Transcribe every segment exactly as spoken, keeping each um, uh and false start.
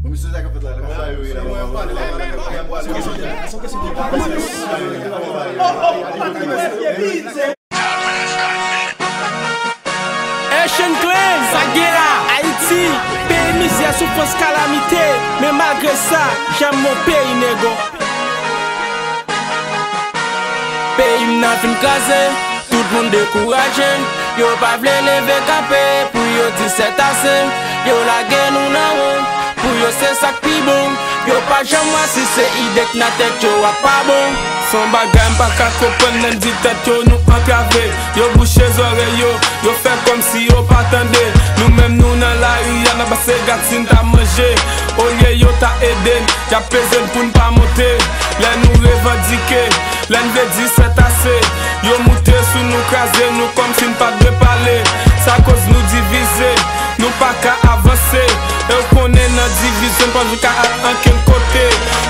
Misye, sa k ap fèt la, la, sa yo ye la. Haitian Clan, sa k gen la? Ayiti, peyi mizè, soufrans, kalamite. Men malgre sa, j'aime mon pays, nego. Peyi m nan fin kraze, tout moun dekouraje. Yo pa vle leve kanpe pou yo di sètase. Yo lage nou nan won pou yo, se sa k pi bon. Yo pa janm wè si se ide k nan tèt yo a pa bon. Se yon bagay m pa ka konprann, lè n di tèt yo nou antrave. Yo bouche zòrèy yo, yo fè kòmsi yo pa tande. Nou menm nou nan lari a, n ap pase gad si n ta manje. Olye yo ta ede n, y ap peze n pou n pa monte. Lè nou revandike, lè n vle di sètase, yo moute sou nou, kraze nou kòmsi n pa t dwe pale. Sa koz nou divize, nou pa ka avanse. E w konnen nan divizyon n pa vin ka al ankenn kote.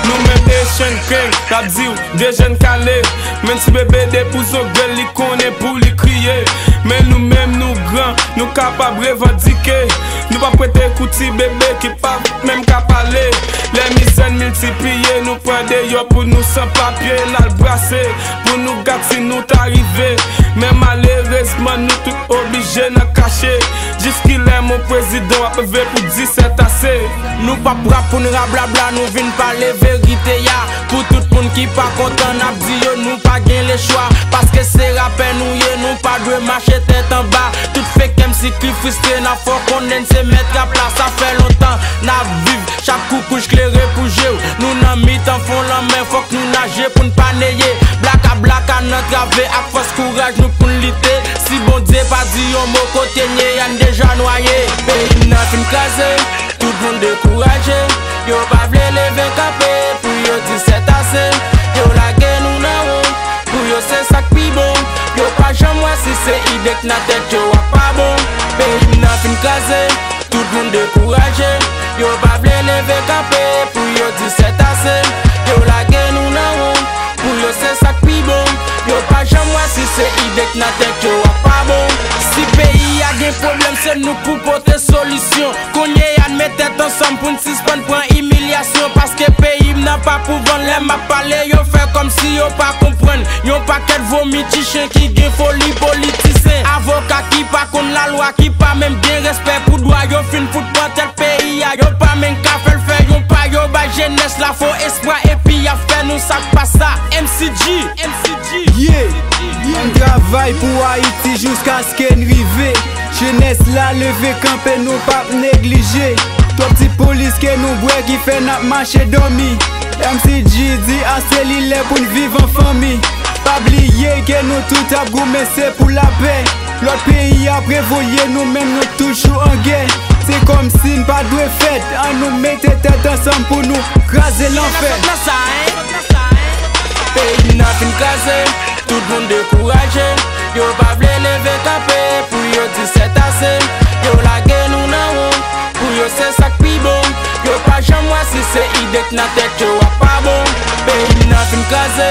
Nou menm Haitian Clan, n ap di w, de jèn kale. Men ti bebe depi w zongle l, li konnen pou li kriye. Men nou menm nou gran, nou kapab revandike. Nou p ap prete kou ti bebe ki p ap menm ka pale. Lè mizè n miltipliye, nou pran deyò pou nou san papye, n al brase pou nou gad si nou ta rive. Men malerezman, nou tout oblije nan kache. Jiskilè mon prezidan w ap leve pou di sètase? Nou p ap rap pou n rablabla, nou vin pale verite a. Pou tout moun ki pa kontan, n ap di yo nou pa gen lechwa. Paske se rapè nou ye, nou pa dwe mache tèt anba. Tout fake M C ki fristre, n ap fè w konnen n se mèt rap la. Sa fè lontan n ap viv, chak koukouj klere pou je w. Nou nan mitan fon lanmè, fòk nou naje pou n pa neye. Blaka blaka n antrave, ak fòs kouraj nou pou n lite. Si Bondye pa di yon mo, kote n ye a n deja nwaye. Peyi m nan fin kraze, tout moun dekouraje. Yo pa vle leve kanpe pou yo di sètase. Yo lage nou nan won pou yo, se sa k pi bon. Yo pa janm wè si se ide k nan tèt yo a pa bon. Peyi m nan fin kraze, tout moun dekouraje. Yo pa vle leve kanpe pou yo di sètase. Yo lage nou nan won pou yo, se sa k pi bon. Yo pa janm wè si se ide k nan tèt yo a pa bon. Si peyi a gen pwoblèm, se nou k pou pote solisyon. Kounye a n met tèt ansanm pou n sispann pran imilyasyon. Paske peyi m nan pa pou vann. Lè m ap pale, yo fè kòmsi yo pa konprann. Yon pakèt vomi ti chen ki gen foli politisyen. Avoka ki pa konn lalwa, ki pa menm gen respè pou dwa. Yo fin fout pran tèt peyi a, yo pa menm ka fè l fè yon pa. Yo bay jenès la fo espwa epi y ap fè nou sa k pa sa. M C G, M C G. Yeah, yeah. N travay pou Ayiti jiskaske n rive. Jenès la leve kanpe, nou p ap neglije. Twòp ti polis ke nou bwè ki fè n ap mache dòmi. M C G di ase li lè pou n viv an fanmi. Pa bliye ke nou tout ap goumen se pou lapè. Lòt peyi ap revoye, nou menm nou toujou an gè. Se kòmsi n pa dwe fèt. Ann nou mete tèt ansanm pou nou kraze lanfè. Peyi n nan fin kraze, tout moun dekouraje. Yo pa vle leve kanpe pou yo di sètase. Yo lage nou nan won pou yo, se sa k pi bon. Yo pa janm wè si se ide k nan tèt yo a pa bon. Peyi n nan fin kraze,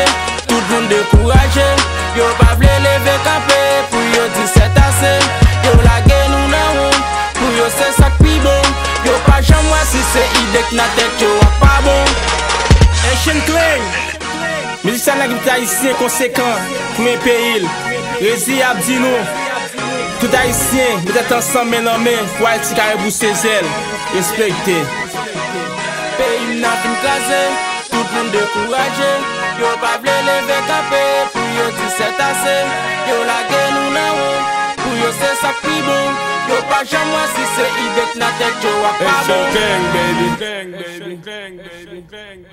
tout moun dekouraje. Yo pa vle leve kanpe pou yo di sètase. Yo lage nou nan won pou yo, se sa k pi bon. Yo pa janm wè si se ide k nan tèt yo a pa bon. Haitian Clan. Mizik sa nèg tout ayisyen konsekan pou men peyi l. Rezi ap di nou, tout ayisyen met tèt ansanm men nan men pou Ayiti ka rebouse zèl. Respekte. Peyi m nan fin kraze, tout moun dekouraje. Yo pa vle leve kanpe pou yo di sètase. Yo lage nou nan won pou yo, se sa k pi bon. Yo pa janm wè si se ide k nan tèt yo a pa bon. Haitian Clan, baby.